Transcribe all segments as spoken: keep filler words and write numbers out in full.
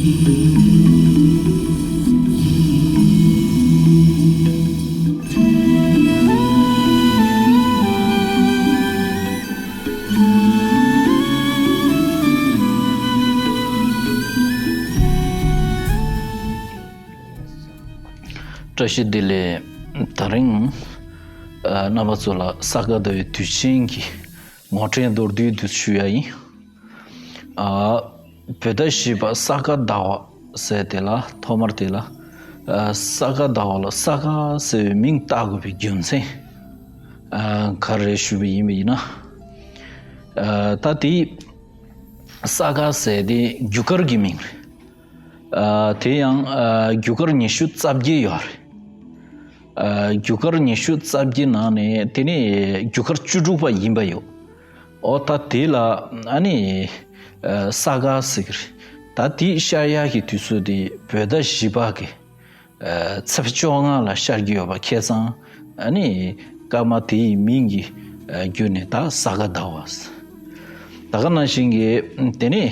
བཀྲ་ཤིས་བདེ་ལེགས། དེ་རིང་ཨ་རྣམ་པ་ཚོ་ལ་ས་ག་ཟླ་བའི་དུས་ཆེན་གྱི་ངོ་སྤྲོད་མདོར་བསྡུས་དུ་ཞུ་ཡ་ཡིན། ཨ་བོད་ཟླ་བཞི་པ་ས་ག་ཟླ་བ་ཟེར་དེ་ལ་ཐོག་མར་དེ་ལ་ཨ་ས་ག་ཟླ་བ་ལ་ས་ག་ཟེར་བའི་མིང་བཏགས་དགོས་པའི་རྒྱུ་མཚན་ཨ་ག་རེ་ཞུས་པ་ཡིན་པ་ཡིན་ན། ཨ་ད་དེ་ས་ག་ཟེར་དེ་རྒྱུ་སྐར་གྱི་མིང་རེད། ཨ་དེ་ཡང་ཨ་རྒྱུ་སྐར་ཉི་ཤུ་རྩ་བརྒྱད་ཡོད་རེད། ཨ་རྒྱུ་སྐར་ཉི་ཤུ་རྩ་བརྒྱད་ནང་ནས་དེ་ནི་རྒྱུ་སྐར་བཅུ་དྲུག་པ་ཡིན་པ་ཡོད། འོ་ད་དེ་ལ་ཨ་ནི་ཨ་ས་ག་ཟེར་གི་རེད། ད་དེ་ཤར་ཡག་གི་དུས་ཚོད་དེ་བོད་ཟླ་བཞི་པ་གི་ཨ་ཚེས་པ་བཅོ་ལྔ་ལ་ཤར་གྱི་ཡོད་པ་ཁ་སང་ཨ་ནི་སྐར་མ་དེའི་མིང་གི་ཨ་བརྒྱུད་ནས་ད་ས་ག་ཟླ་བ། ད་ག་ནང་བཞིན་གྱི་དེ་ནི་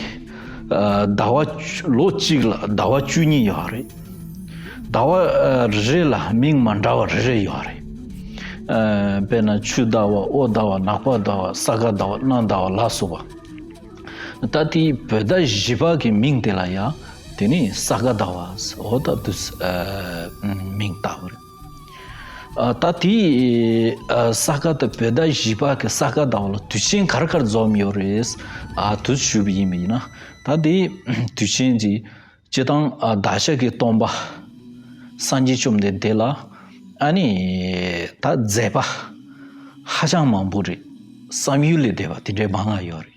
ཨ་ཟླ་བ་ལོ་གཅིག་ལ་ཟླ་བ་བཅུ་གཉིས་ཡོད་རེད། ཟླ་བ་ཨ་རེ་རེ་ལ་མིང་མ་འདྲ་བ་རེ་རེ་ཡོད་རེད། ཨ་དཔེར་ན་ཆུ་ཟླ་བ། དབོ་ཟླ་བ། ནག་པ་ཟླ་བ། ས་ག་ཟླ་བ། གནམ་ཟླ་བ་ལ་སོགས་པ། ད་དེའི་བོད་ཟླ་བཞི་པ་གི་མིང་དེ་ལ་ཡང་དེ་ནི་ས་ག་ཟླ་བ། འོ་ད་དུས་ཨ་མིང་བཏགས་པ་རེད། ཨ་ད་དེའི་ཨ་ས་ག་ཟླ་བོད་ཟླ་བཞི་པ་གི་ས་ག་ཟླ་བ་ལ་དུས་ཆེན་ག་རེ་ག་རེ་འཛོམས་ཡོད་རེད། ཨ་དུས་ཞུས་པ་ཡིན་པ་ཡིན་ན། ད་དེའི་དུས་ཆེན་གྱི་སྤྱི་བཏང་ཨ་བདག་ཅག་གི་སྟོན་པ་སངས་རྒྱས་བཅོམ་ལྡན་འདས་ལ་ཨ་ནི་ད་མཛད་པ་ཧ་ཅང་མང་པོ་རེད། བསམ་ཡུལ་ལས་འདས་པ་དེ་འདྲའི་མང་ང་ཡོད་རེད།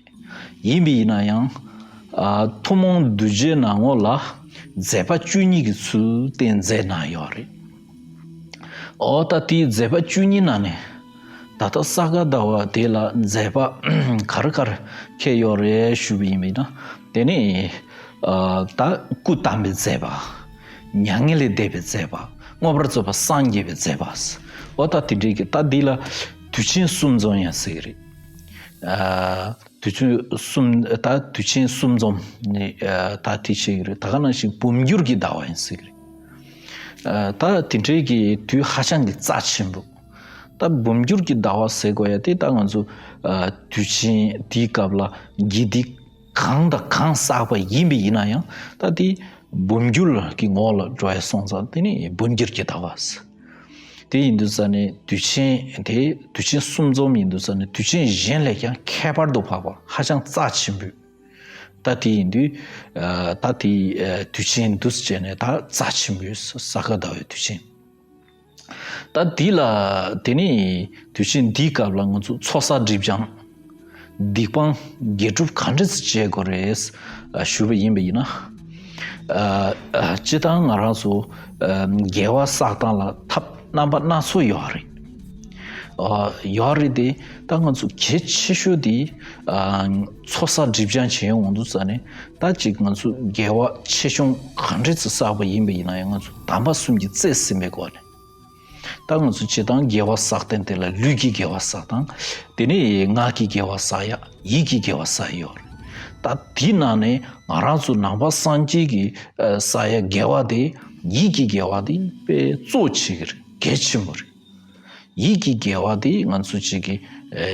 ཡིན་པ་ཡིན་ན་ཡང་ཨ་ཐུན་མོང་གདུལ་བྱའི་ནང་ལོགས་ལ་མཛད་པ་བཅུ་གཉིས་ཀྱི་ཚུལ་བསྟན་མཛད་གནང་ཡོད་རེད། འོ་ད་དེའི་མཛད་པ་བཅུ་གཉིས་ནང་ནས་ད་ལྟ་ས་ག་ཟླ་བ་དེ་ལ་མཛད་པ་ག་རེ་ག་རེ་འཁེལ་ཡོད་རེད་ཞུས་པ་ཡིན་པ་ཡིན་ན། དེ་ནི་ཨ་ད་སྐུ་བལྟམས་པའི་མཛད་པ། མྱ་ངན་ལས་འདས་པའི་མཛད་པ། མངོན་པར་རྫོགས་པར་སངས་རྒྱས་པའི་མཛད་པ། འོ་ད་དེ་འདྲའི་གི་ད་འདི་ལ་དུས་ཆེན་གསུམ་འཛོམས་ཡང་ཟེར་གི་རེད། ཨ་དུས་ཆེན་གསུམ། ད་དུས་ཆེན་གསུམ་འཛོམས་ནི་ཨ་ད་དེ་བྱེད་ཀྱི་རེད། ད་ག་ནང་བཞིན་འབུམ་འགྱུར་གྱི་ཟླ་བ་ཡིན་ཟེར་གྱི་རེད། ཨ་ད་དེ་འདྲའི་གི་དུས་ཧ་ཅང་གི་རྩ་ཆེན་པོ། ད་འབུམ་འགྱུར་གྱི་ཟླ་བ་ཟེར་དགོས་ཡ་དེ་ད་ང་ཚོ་ཨ་དུས་ཆེན་དེའི་སྐབས་ལ་དགེ་སྡིག་གང་དང་གང་བསགས་པ་ཡིན་པ་ཡིན་ན་ཡང་ད་དེ་འབུམ་འགྱུར་གྱི་ངོ་ལ་འགྲོ་ཡ་སོང་ཙང་དེ་ནི་འབུམ་འགྱུར་གྱི་ཟླ་བ་ཟེར། དེ་ཡིན་དུས་ཙ་ནས་དུས་ཆེན་དེ་དུས་ཆེན་གསུམ་འཛོམས་ཡིན་དུས་ཙ་ནས་དུས་ཆེན་གཞན་ལས་ཀྱང་ཁྱད་པར་དུ་འཕགས་པ་ཧ་ཅང་རྩ་ཆེན་པོས། ད་དེ་ཡིན་དུས་ཨ་ད་དེ་ཨ་དུས་ཆེན་འདུས་བྱས་ནས་ད་རྩ་ཆེན་པོས་ས་ག་ཟླ་བའི་དུས་ཆེན། ད་དེ་ལ་དེ་ནི་དུས་ཆེན་འདིའི་སྐབས་ལ་ང་ཚོ་ཚོགས་བསགས་སྒྲིབ་སྦྱང་སྡིག་སྤང་དགེ་སྒྲུབ་ག་འདྲ་ཞིག་བྱེད་དགོས་རེད་ཞུས་པ་ཡིན་པ་ཡིན་ན། ཨ་ཨ་སྤྱིར་བཏང་ང་རང་ཚོ་ཨ་དགེ་བ་བསགས་སྟངས་ལ་ཐབས་རྣམ་པ་སྣ་ཚོགས་ཡོད་རེད། ཨ་ཡོད་རེད་དེ། ད་ང་ཚོ་གལ་ཆེ་ཤོས་དེ་ཨ་ཚོགས་བསགས་སྒྲིབ་སྦྱང་བྱེད་ཡོང་དུས་ཙ་ནས་ད་ཅིག་ང་ཚོ་དགེ་བ་ཆེ་ཆུང་ག་འདྲ་ཞིག་བསགས་པ་ཡིན་པ་ཡིན་ན་ཡང་ང་ཚོ་དམ་པ་གསུམ་གྱིས་རྩིས་ཟིན་པའི་སྒོ་ནས། ད་ང་ཚོ་སྤྱིར་བཏང་དགེ་བ་བསགས་སྟངས་དེ་ལ་ལུས་ཀྱི་དགེ་བ་བསགས་སྟངས། དེ་ནས་ངག་གི་དགེ་བ་བསགས་ཡ། ཡིད་ཀྱི་དགེ་བ་བསགས་ཡ་ཡོད་རེད། ད་དེའི་ནང་ནས་ང་རང་ཚོ་ནང་པ་སངས་རྒྱས་ཀྱི་ཨ་བསགས་ཡ་དགེ་བ་དེ། ཡིད་ཀྱི་དགེ་བ་དེ་དཔེ་གཙོ་ཆེ་གི་རེད། གལ་ཆེན་པོ་རེད། ཡིད་ཀྱི་དགེ་བ་དེ་ང་ཚོ་གཅིག་གི་ཨ་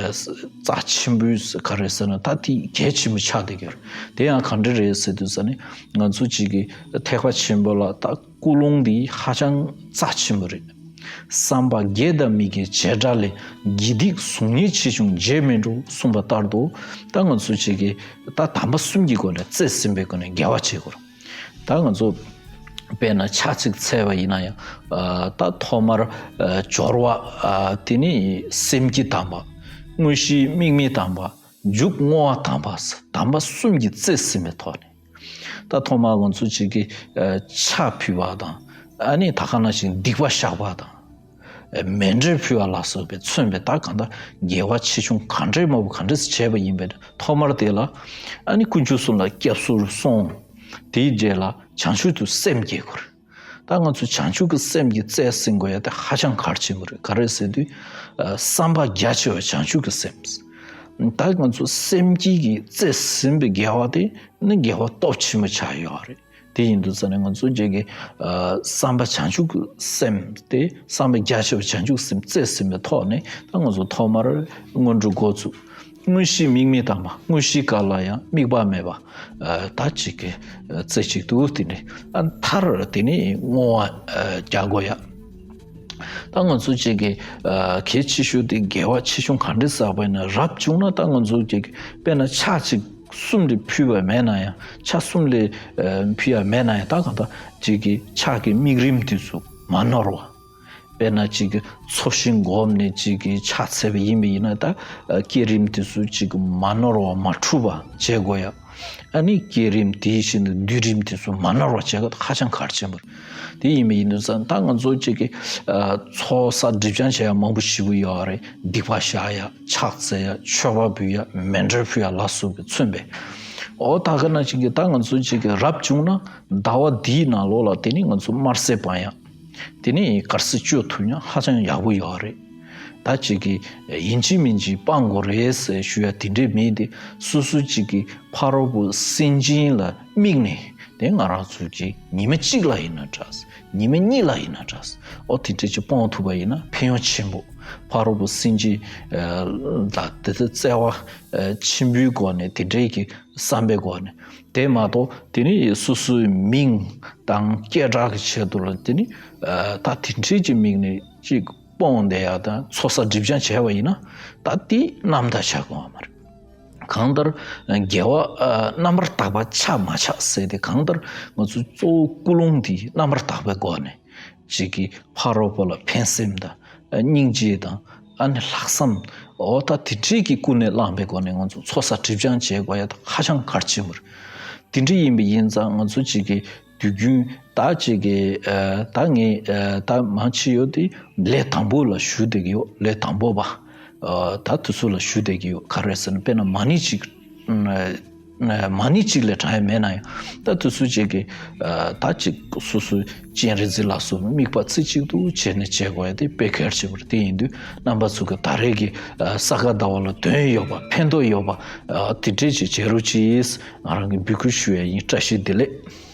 རྩ་ཆེན་པོའི་ག་རེ་ཟེར་ན་ད་དེ་གལ་ཆེན་པོ་ཆགས་བསྡད་ཀྱི་རེད། དེ་ཡང་ག་འདྲ་རེད་ཟེར་དུས་ཙ་ནས་ང་ཚོ་གཅིག་གི་ཐེག་པ་ཆེན་པོ་ལ་ད། ཀུན་སློང་འདི་ཧ་ཅང་རྩ་ཆེན་པོ་རེད། བསམ་པ་དགེ་དང་མི་དགེའི་བྱེ་བྲག་ལས། དགེ་སྡིག་གཟུགས་བརྙན་ཆེ་ཆུང་རྗེས་མི་འགྲོ་གསུངས་པ་ལྟར་དུ། ད་ང་ཚོ་གཅིག་གིས་ད་དམ་པ་གསུམ་གྱི་སྒོ་ནས་རྩིས་ཟིན་པའི་སྒོ་ནས་དགེ་བ་བྱེད་དགོས། ད་ང་ཚོ་དཔེར་ན་ཕྱག་གཅིག་འཚལ་བ་ཡིན་ན་ཡང་ཨ་ད་ཐོག་མར་ཨ་སྦྱོར་བ་ཨ་དེ་ནི་སེམས་བསྐྱེད་དམ་པ། དངོས་གཞི་དམིགས་མེད་དམ་པ། མཇུག་བསྔོ་བ་དམ་པ། དམ་པ་གསུམ་གྱི་རྩིས་ཟིན་པའི་ཐོག་ནས། ད་ཐོག་མར་ང་ཚོ་གཅིག་གིས་ཨ་ཕྱག་ཕུལ་བ་དང་། ཨ་ནི་ད་ག་ནང་བཞིན་སྡིག་པ་བཤགས་པ་དང་། ཨ་མཎྜལ་ཕུལ་བ་ལ་སོགས་པས་མཚོན་པའི་ད་གང་ལྟར་དགེ་བ་ཆེ་ཆུང་ག་འདྲས་མང་པོ་ག་འདྲས་བྱས་པ་ཡིན་པས་ཐོག་མར་དེ་ལ་ཨ་ནི་དཀོན་མཆོག་གསུམ་ལ་སྐྱབས་སུ་སོང་། དེའི་རྗེས་ལ་བྱང་ཆུབ་ཏུ་སེམས་བསྐྱེད་དགོས། ད་ང་ཚོ་བྱང་ཆུབ་ཀྱི་སེམས་ཀྱི་རྩལ་ཟིན་དགོས་ཡ་དེ་ཧ་ཅང་གལ་ཆེན་པོ་རེད། ག་རེ་ཟེར་དུས་ཨ་བསམ་པ་རྒྱ་ཆེ་བ་བྱང་ཆུབ་ཀྱི་སེམས། ད་ང་ཚོ་སེམས་བསྐྱེད་ཀྱིས་བཙལ་ཟིན་པའི་དགེ་བ་དེ་ནི་དགེ་བ་སྟོབས་ཆེན་པོ་ཆགས་ཡོད་རེད། དེ་ཡིན་དུས་ཙ་ནས་ང་ཚོ་ཅིག་གི་ཨ་བསམ་པ་བྱང་ཆུབ་ཀྱི་སེམས་དེ་བསམ་པ་རྒྱ་ཆེ་བ་བྱང་ཆུབ་སེམས་བཙལ་ཟིན་པའི་ཐོག་ནས། ད་ང་ཚོ་ཐོག་མར་སྔོན་འགྲོ་འགོ་ཚུགས། དངོས་གཞི་དམིགས་མེད་དམ་པ། དངོས་གཞིའི་བཀའ་ལ་ཡང་དམིགས་པ་མེད་པ། ཨ་ད་ཅིག་གི་ཨ་རྩེ་གཅིག་ཏུ་དེ་ནས་ཨ་མཐར་དེ་ནས་བསྔོ་བ་ཨ་རྒྱག་དགོས་ཡ། ད་ང་ཚོ་ཅིག་གི་ཨ་གལ་ཆེ་ཤོས་དེ་དགེ་བ་ཆེ་ཆུང་ག་འདྲ་བསགས་པ་ཡིན་ན། རབ་བྱུང་ན་ད་ང་ཚོ་ཅིག་དཔེར་ན་ཕྱག་ཅིག་གསུམ་ལས་ཕུལ་བ་མེད་ན་ཡང་། ཕྱག་གསུམ་ལས་ཨ་ཕུལ་ཡ་མེད་ན་ཡང་། ད་གང་ལྟར་ཅིག་གི་ཕྱག་གི་དམིགས་རིམ་དེ་ཚོ་མ་ནོར་བ། དཔེར་ན་ཅིག་གི་ཚོགས་ཞིང་བསྒོམས་ནས་ཅིག་གི་ཕྱག་འཚལ་བ་ཡིན་པ་ཡིན་ན། ད་ཨ་བསྐྱེད་རིམ་དེ་ཚོ་ཅིག་གི་མ་ནོར་བ་མ་འཁྲུལ་བ་བྱེད་དགོས་ཡ། ཨ་ནི་བསྐྱེད་རིམ་དེའི་ཞིང་དུ་བསྡུས་རིམ་དེ་ཚོ་མ་ནོར་བ་བྱེད་དགོས། ཧ་ཅང་གལ་ཆེན་པོ་རེད། དེ་ཡིན་པ་ཡིན་དུས་ཙང་། ད་ང་ཚོ་ཅིག་གི་ཨ་ཚོགས་བསགས་སྒྲིབ་སྦྱང་བྱེད་ཡ་མང་པོ་ཞེ་པོ་ཡོད་རེད། སྡིག་པ་བཤགས་ཡ། ཕྱག་འཚལ་ཡ། མཆོད་པ་ཕུལ་ཡ། མཎྜལ་ཕུལ་ཡ་ལ་སོགས་པས་མཚོན་པས། འོ་ད་ག་ནང་བཞིན་གྱི་ད་ང་ཚོ་ཅིག་གི་རབ་བྱུང་ན་ཟླ་བ་འདིའི་ནང་ལོགས་ལ་དེ་ནི་ང་ཚོ་དམར་ཟས་སྤང་ཡ། དེ་ནས་དཀར་ཟས་སྤྱོད་ཐུབ་ན་ཧ་ཅང་ཡག་པོ་ཡོད་རེད། ད་ཅིག་གི་ཡིན་གཅིག་མིན་གཅིག་སྤང་དགོས་རེད་ཟེར་ཞུ་ཡ་དེ་འདྲས་མེད་དེ། སོ་སོ་ཅིག་གི་ཕ་རོལ་པོ་སེམས་ཅན་ལ་དམིགས་ནས། དེ་ང་རང་ཚོ་གི་ཉི་མ་གཅིག་ལ་ཡིན་ན་འདྲ། ཉི་མ་གཉིས་ལ་ཡིན་ན་འདྲ། འོ་དེ་འདྲས་ཅིག་སྤོང་ཐུབ་པ་ཡིན་ན་ཕན་ཡོན་ཆེན་པོ། ཕ་རོལ་པོ་སེམས་ཅན་ལ་དེ་ཚོ་བརྩེ་བ་ཆེན་པོའི་སྒོ་ནས། དེ་འདྲས་ཀྱི་བསམ་པའི་སྒོ་ནས། དེ་མ་གཏོགས་དེ་ནི་སོ་སོའི་མིང་དང་སྐད་གྲགས་ཀྱི་ཆེད་དུ་ལ། དེ་ནི་ཨ་ད་དེ་འདྲས་ཀྱི་མིང་ནས་ཅིག་སྤོང་བསྡད་ཡ་དང་ཚོགས་བསགས་སྒྲིབ་སྦྱང་བྱས་པ་ཡིན་ན། ད་དེ་རྣམ་དག་ཆགས་དགོས་པ་མ་རེད། གང་ལྟར་དགེ་བ་ཨ་རྣམ་པར་དག་པ་ཆགས་མ་ཆགས་ཟེར་དེ། གང་ལྟར་ང་ཚོ་གཙོ་བོ་ཀུན་སློང་དེ་རྣམ་པར་དག་པའི་སྒོ་ནས། ཅིག་གི་ཕ་རོལ་པོ་ལ་ཕན་སེམས་དང་། ཨ་སྙིང་རྗེ་དང་། ཨ་ནི་ལྷག་བསམ། འོ་ད་དེ་འདྲས་ཀྱི་ཀུན་ནས་བསླངས་པའི་སྒོ་ནས་ང་ཚོ་ཚོགས་བསགས་སྒྲིབ་སྦྱང་བྱེད་དགོས་ཡ་ད་ཧ་ཅང་གལ་ཆེན་པོ་རེད། དེ་འདྲ་ཡིན་པ་ཡིན་ཙང་། ང་ཚོ་ཅིག་གི་དུས་རྒྱུན་ད་ཅིག་གི་ཨ་ད་ངས་ཨ་ད་མང་ཆེ་ཡོད་དེ་ལས་དང་པོ་ལ་ཞུགས་བསྡད་ཀྱི་ཡོད། ལས་དང་པོ་པ། ཨ་ད་དུས་ཚོད་ལ་ཞུགས་བསྡད་ཀྱི་ཡོད། ག་རེ་ཟེར་ན། དཔེར་ན་མ་ཎི་གཅིག་ཨ་མ་ཎི་གཅིག་ལས་དྲག་ཡ་མེད་ན་ཡང་། ད་དུས་ཚོད་ཅིག་གི་ཨ་ད་ཅིག་སོ་སོའི་སྤྱན་རས་གཟིགས་ལ་སོགས་པའི་དམིགས་པ་རྩེ་གཅིག་ཏུ་བྱས་ནས་བྱེད་དགོས་ཡ་དེ་དཔེ་གལ་ཆེན་པོ་རེད། དེ་ཡིན་དུས་རྣམ་པ་ཚོ་གི་ད་རེས་ཀྱི་ཨ་ས་ག་ཟླ་བ་ལ་དོན་ཡོད་པ། ཕན་ཐོགས་ཡོད་པ་ཨ་དེ་འདྲས་ཅིག་བྱེད་རོགས་གྱིས། ང་རང་གིས་འབོད་སྐུལ་ཞུ་ཡ་ཡིན། བཀྲ་ཤིས་བདེ་ལེགས།